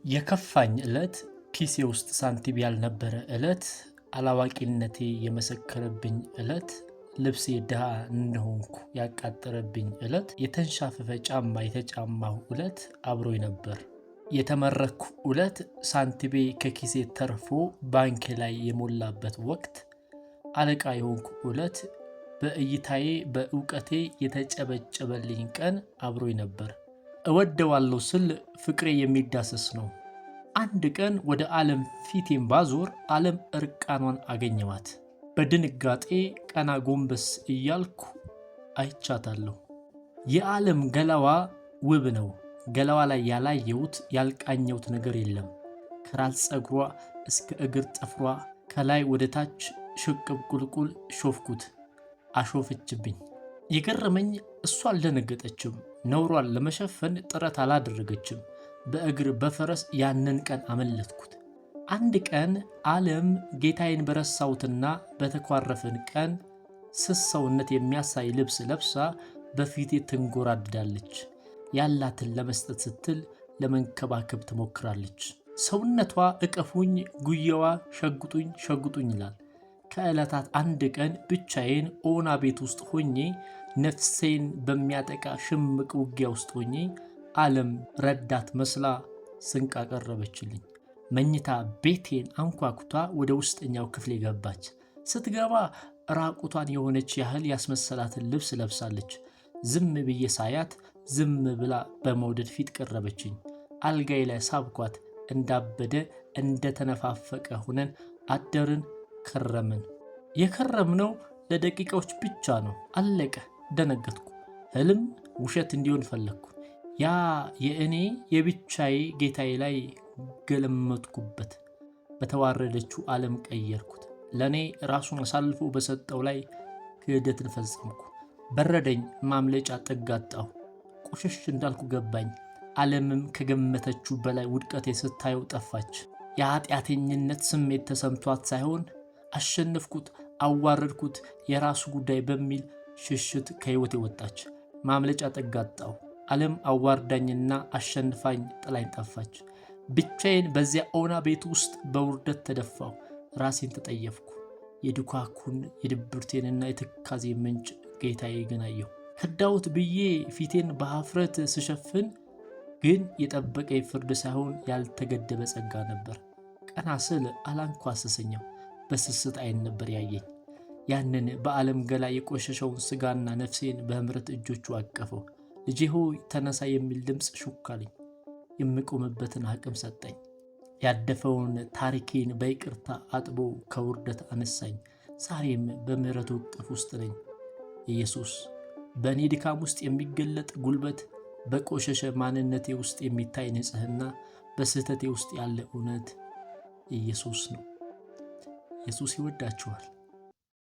የከፋኝ ዕለት፣ ኪሴ ውስጥ ሳንቲም ያልነበረ ዕለት፣ አላዋቂነቴ የመሰከረብኝ ዕለት፣ ልብሴ ድሃ እንደሆንኩ ያቃጠረብኝ ዕለት፣ የተንሻፈፈ ጫማ የተጫማሁ ዕለት አብሮኝ ነበር። የተመረኩ ዕለት፣ ሳንቲሜ ከኪሴ ተርፎ ባንኬ ላይ የሞላበት ወቅት፣ አለቃ የሆንኩ ዕለት፣ በእይታዬ በእውቀቴ የተጨበጨበልኝ ቀን አብሮኝ ነበር። እወደዋለሁ ስል ፍቅሬ የሚዳሰስ ነው። አንድ ቀን ወደ ዓለም ፊቴን ባዞር ዓለም እርቃኗን አገኘዋት። በድንጋጤ ቀና ጎንበስ እያልኩ አይቻታለሁ። የዓለም ገላዋ ውብ ነው። ገላዋ ላይ ያላየሁት ያልቃኘሁት ነገር የለም። ከራስ ፀጉሯ እስከ እግር ጥፍሯ ከላይ ወደ ታች ሽቅብ ቁልቁል ሾፍኩት፣ አሾፈችብኝ። የገረመኝ እሷ አልደነገጠችም። ነውሯን ለመሸፈን ጥረት አላደረገችም። በእግር በፈረስ ያንን ቀን አመለጥኩት። አንድ ቀን ዓለም ጌታዬን በረሳሁትና በተኳረፍን ቀን ስስ ሰውነት የሚያሳይ ልብስ ለብሳ በፊቴ ትንጎራድዳለች። ያላትን ለመስጠት ስትል ለመንከባከብ ትሞክራለች። ሰውነቷ እቀፉኝ፣ ጉያዋ ሸጉጡኝ ሸጉጡኝ ይላል። ከዕለታት አንድ ቀን ብቻዬን ኦና ቤት ውስጥ ሆኜ፣ ነፍሴን በሚያጠቃ ሽምቅ ውጊያ ውስጥ ሆኜ፣ ዓለም ረዳት መስላ ስንቅ አቀረበችልኝ። መኝታ ቤቴን አንኳኩታ ወደ ውስጠኛው ክፍሌ ገባች። ስትገባ ራቁቷን የሆነች ያህል ያስመሰላትን ልብስ ለብሳለች። ዝም ብዬ ሳያት ዝም ብላ በመውደድ ፊት ቀረበችኝ። አልጋዬ ላይ ሳብኳት። እንዳበደ እንደተነፋፈቀ ሆነን አደርን፣ ከረምን። የከረምነው ለደቂቃዎች ብቻ ነው። አለቀ። ደነገጥኩ። ህልም ውሸት እንዲሆን ፈለግኩ። ያ የእኔ የብቻዬ ጌታዬ ላይ ገለመጥኩበት። በተዋረደችው ዓለም ቀየርኩት። ለእኔ ራሱን አሳልፎ በሰጠው ላይ ክህደትን ፈጸምኩ። በረደኝ። ማምለጫ ጥግ አጣሁ። ቁሽሽ እንዳልኩ ገባኝ። ዓለምም ከገመተችው በላይ ውድቀቴ ስታየው ጠፋች። የኃጢአተኝነት ስሜት ተሰምቷት ሳይሆን አሸነፍኩት፣ አዋረድኩት፣ የራሱ ጉዳይ በሚል ሽሽት ከሕይወቴ ወጣች። ማምለጫ ጥግ አጣሁ። ዓለም አዋርዳኝና አሸንፋኝ ጥላኝ ጠፋች። ብቻዬን በዚያ ኦና ቤት ውስጥ በውርደት ተደፋሁ። ራሴን ተጠየፍኩ። የድካኩን የድብርቴንና የትካዜ ምንጭ ጌታዬ ግን አየሁ። ከዳሁት ብዬ ፊቴን በሀፍረት ስሸፍን ግን የጠበቀኝ ፍርድ ሳይሆን ያልተገደበ ጸጋ ነበር። ቀና ስል አላንኳሰሰኝም። በስስት ዓይን ነበር ያየኝ። ያንን በዓለም ገላ የቆሸሸውን ስጋና ነፍሴን በምሕረት እጆቹ አቀፈው። ልጄ ሆይ ተነሳ የሚል ድምፅ ሹክ አለኝ። የምቆምበትን አቅም ሰጠኝ። ያደፈውን ታሪኬን በይቅርታ አጥቦ ከውርደት አነሳኝ። ዛሬም በምሕረቱ እቅፍ ውስጥ ነኝ። ኢየሱስ በእኔ ድካም ውስጥ የሚገለጥ ጉልበት፣ በቆሸሸ ማንነቴ ውስጥ የሚታይ ንጽሕና፣ በስህተቴ ውስጥ ያለ እውነት ኢየሱስ ነው። ኢየሱስ ይወዳችኋል።